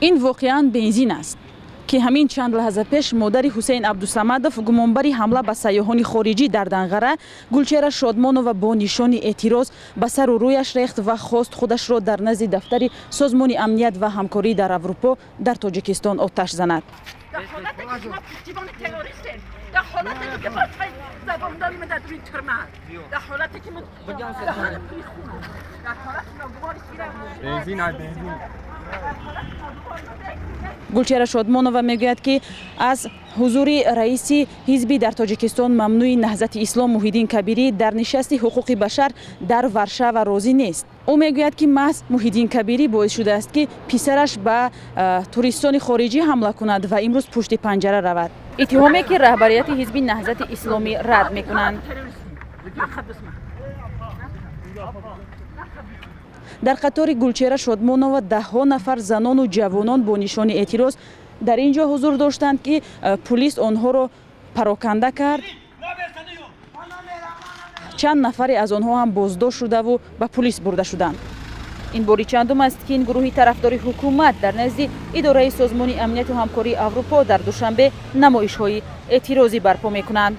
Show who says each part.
Speaker 1: Ин воқеан бензин аст, ки ҳамин чанд лаҳза пеш модари Ҳусейн Абдусамадов, гумонбари ҳамла ба сайёҳони хориҷӣ дар Данғара, Гулчеҳра Шодмонова бо нишони эътироз ба сару рӯяш рехт ва хост худашро дар назди дафтари Созмони амният ва ҳамкорӣ дар Аврупо дар Тоҷикистон оташ занад.
Speaker 2: Дар ҳолате ки шумо пуштибони террористед, дар ҳолате ки бачаи забондори ма дар рӯи тюрьма, дар ҳолате ки даҳани пури хун, дар ҳолати ногувори.
Speaker 3: Бензин, ай бензин.
Speaker 1: Гулчеҳра Шодмонова мегӯяд, ки аз ҳузури раиси ҳизби дар Тоҷикистон мамнӯи Наҳзати Ислом Муҳиддин Кабирӣ дар нишасти ҳуқуқи башар дар Варшава розӣ нест. Ӯ мегӯяд, ки маҳз Муҳиддин Кабирӣ боис шудааст, ки писараш ба туристони хориҷӣ ҳамла кунад ва имрӯз пушти панҷара равад, иттиҳоме ки раҳбарияти ҳизби Наҳзати Исломӣ рад мекунанд. Дар қатори Гулчеҳра Шодмонова даҳҳо нафар занону ҷавонон бо нишони эътироз дар ин ҷо ҳузур доштанд, ки пулис онҳоро пароканда кард. Чанд нафаре аз онҳо ҳам боздошт шудаву ба пулис бурда шуданд. Ин бори чандум аст, ки ин гурӯҳи тарафдори ҳукумат дар назди идораи Созмони амнияту ҳамкории Аврупо дар Душанбе намоишҳои эътирозӣ барпо мекунанд.